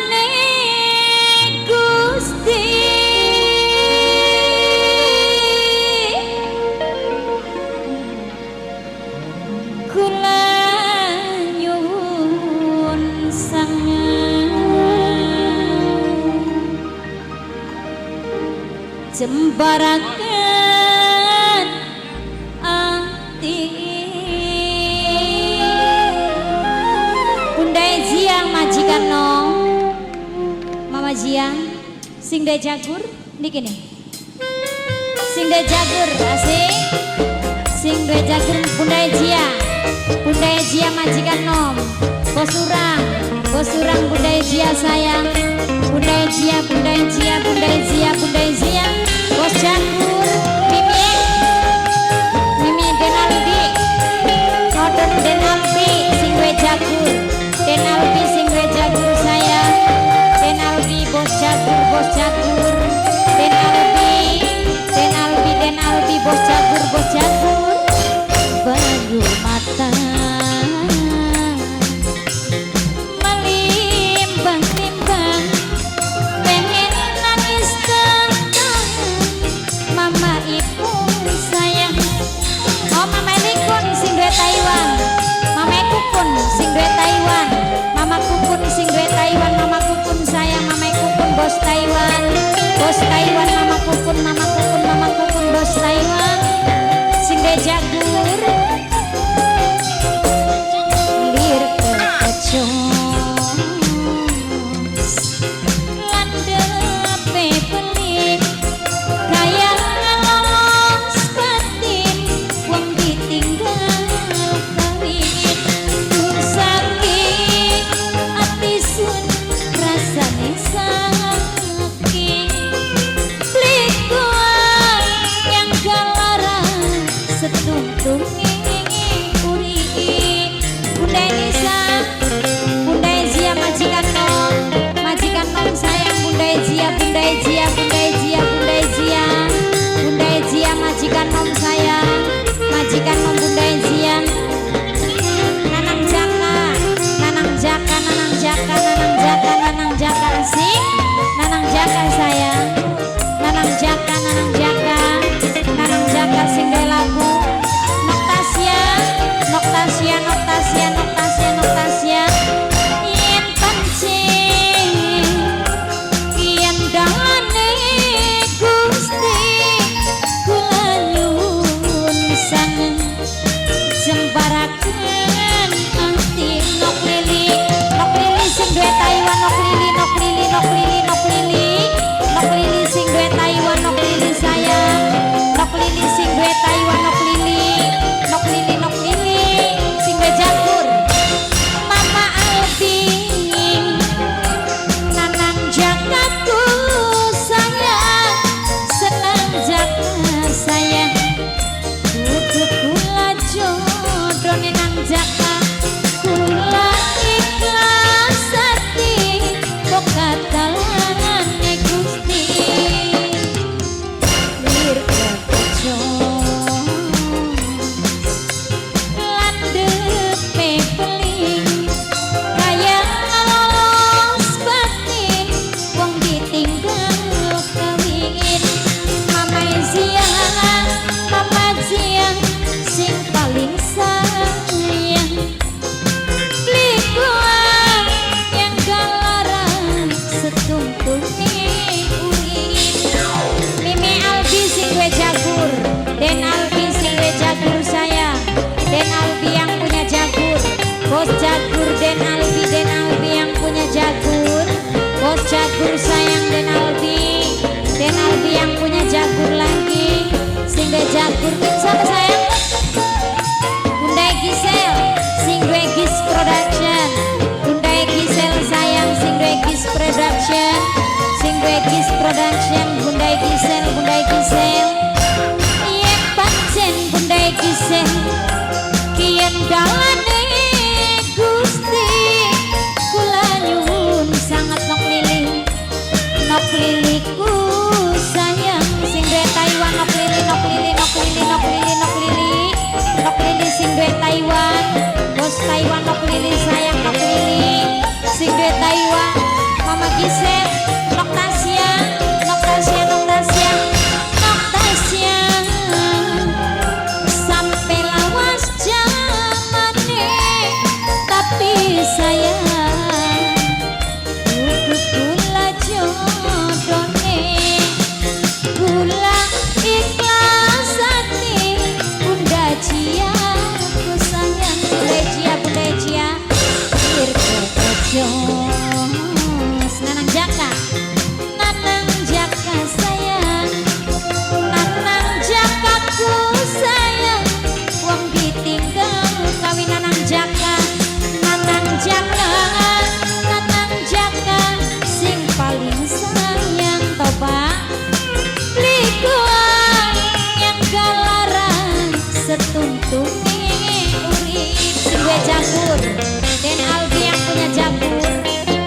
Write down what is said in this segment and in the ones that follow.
Dalane Gusti, kula nyuwun sanget jembaraken ati. Bunda Jiang majikan no Mama Jiang sing de jagur niki nih, sing de jagur asik, sing de jagur Bunda Jiang, Bunda Jiang majikan nom, bos urang, bos urang Bunda Jiang sayang, Bunda Jiang, Bunda Jiang, Bunda Jiang, Bunda Jiang, bos jagur, Mimi, Mimi Den Albi, Nodon Den Albi sing duwe jagur, Den Albi sing duwe jagur sayang, Den Albi bos jagur, bos jagur, Den Albi, Den Albi, Den Albi bos jagur, bos jagur, banyu mata melimbang-limbang pengen nangis tenang mama ibu sayang. Oh mama Likun sing duwe Taiwan, mama Kukun sing duwe Taiwan, mama Kukun sing duwe Taiwan, mama Kukun sayang, mama Kukun bos Taiwan, bos Taiwan, mama Kukun, mama Kukun, mama Kukun bos Taiwan sing duwe jagur lir kekecos landhepe belik kaya ngelos batin wong ditinggal kawin. Duh sakit ati sun rasane sakit, likuan yang galara setungtunge uri. Bunda Nisa, Bunda Zia majikan nom, majikan nom sayang Bunda Zia, Bunda Zia, Bunda Zia, Bunda Zia, Bunda Zia majikan nom sayang, majikan nom Bunda Zia. Nanang Jaka, Nanang Jaka, Nanang Jaka, Nanang Jaka, Nanang Jaka sih, Nanang Jaka sayang, Nanang Jaka, Nanang Jaka, Nanang Jaka sing duwe lagu Noktasia, Noktasia, Noktasia, Noktasia, Noktasia. Yen pancen yen dalane Gusti kula nyuwun sanget jembaraken ati. Nok Lili, Nok Lili sing duwe Taiwan, Nok Lili, Nok Lili, Nok Lili, Nok Lili, Nok Lili sing duwe Taiwan, Nok Lili sayang, Nok Lili sing duwe Taiwan, Nok Lili, Nok Lili, Nok Lili sing duwe jagur, Mama Albi, Nanang Jakaku sayang, senang Jaka sayang, kudu kula jodone nang Jaka, kula ikhlas ati kok katalane Gusti lir kekecos landhepe belik kaya ngelos batin wong ditinggal kawin. Mama Zia, Mama Zia sing paling sayang, likuan yang galara setungtunge urip. Mimi Albi sing duwe jagur, Den Albi sing duwe jagur sayang, Den Albi yang punya jagur, bos jagur Den Albi, Den Albi yang punya jagur, bos jagur sayang Den Albi, Den Albi yang punya jagur lagi, sing duwe jagur tim siapa sayang? Bunda Gisel sing duwe Gis Production, Bunda Gisel sayang sing duwe Gis Production, sing duwe Gis Production Bunda Gisel, Bunda Gisel yen pancen Bunda Gisel kiyen dalane Gusti kula nyuwun sanget. Nok Lili, Nok Liliku sayang sing duwe Taiwan, Nok Lili, Nok Lili, Nok Lili, Nok Lili, Nok Lili, Nok Lili sing duwe Taiwan, bos Taiwan Nok Lili sayang, Nok Lili sing duwe Taiwan. Mama Gisel, Nok Tasya, Nok Tasya, Nok Tasya, Nok Tasya. Sampai lawas jamane, tapi sayang dudu kula jodone. Kula ikhlas ati, Bunda Cia ku sayang. Bunda Cia, Bunda Cia, Jos Nanang Jaka, Nanang Jaka sayang, Nanang Jaka ku sayang. Wong ditinggal kawin Nanang Jaka, Nanang Jaka, Nanang Jaka sing paling sayang toba. Likuan yang galaran setuntune urip. Sing duwe jagur Den Albi, yang punya jagur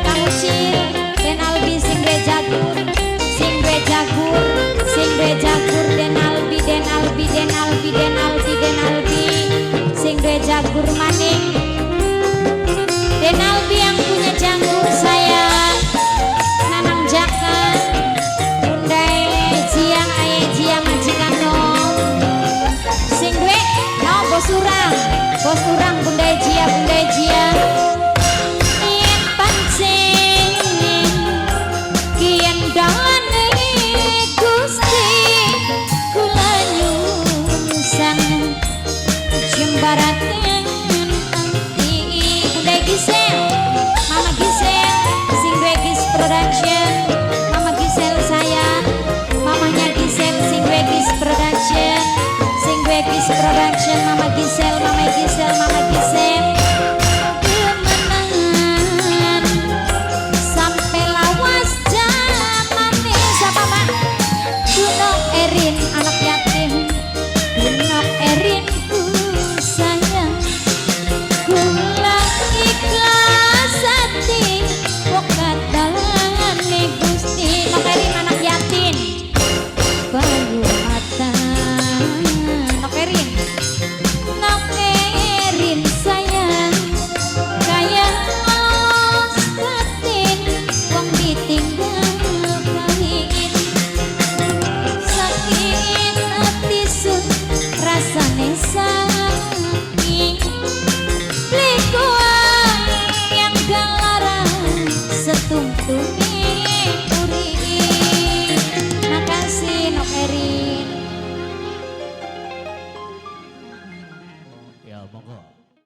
Kang Ucil, Den Albi sing duwe jagur, sing duwe jagur, sing duwe jagur Den Albi, Den Albi, Den Albi, Den Albi, Den Albi sing duwe jagur maning. Den Albi yang punya jagur sayang, Nanang Jaka, Bunda Cia, Aye Cia, majikan no sing duwe no bos urang, bos urang, Bunda Cia, Bunda Cia. Yen pancen kian dalane Gusti, kula nyuwun sanget jembaraken ati. Bunda Gisel, Mama Gisel sing duwe Gis Production, Mama Gisel sayang, mamanya Gisel sing duwe Gis Production, sing duwe Gis Production, Mama Gisel, Mama Gisel, Mama Gisel. Kemenangan sampai lawas jamane. Siapa, Mak? Dunok Erin anak yatim, Dunok Erin ku sayang. Kula ikhlas ati, wong kadalane Gusti. Nok Erin anak yatim, banyu mata Nok Erin, Nok Erin sayang, kaya los batin wong ditinggal kawin. Sakit ati sun rasane sakit. Likuan yang galaran setungtunge urip.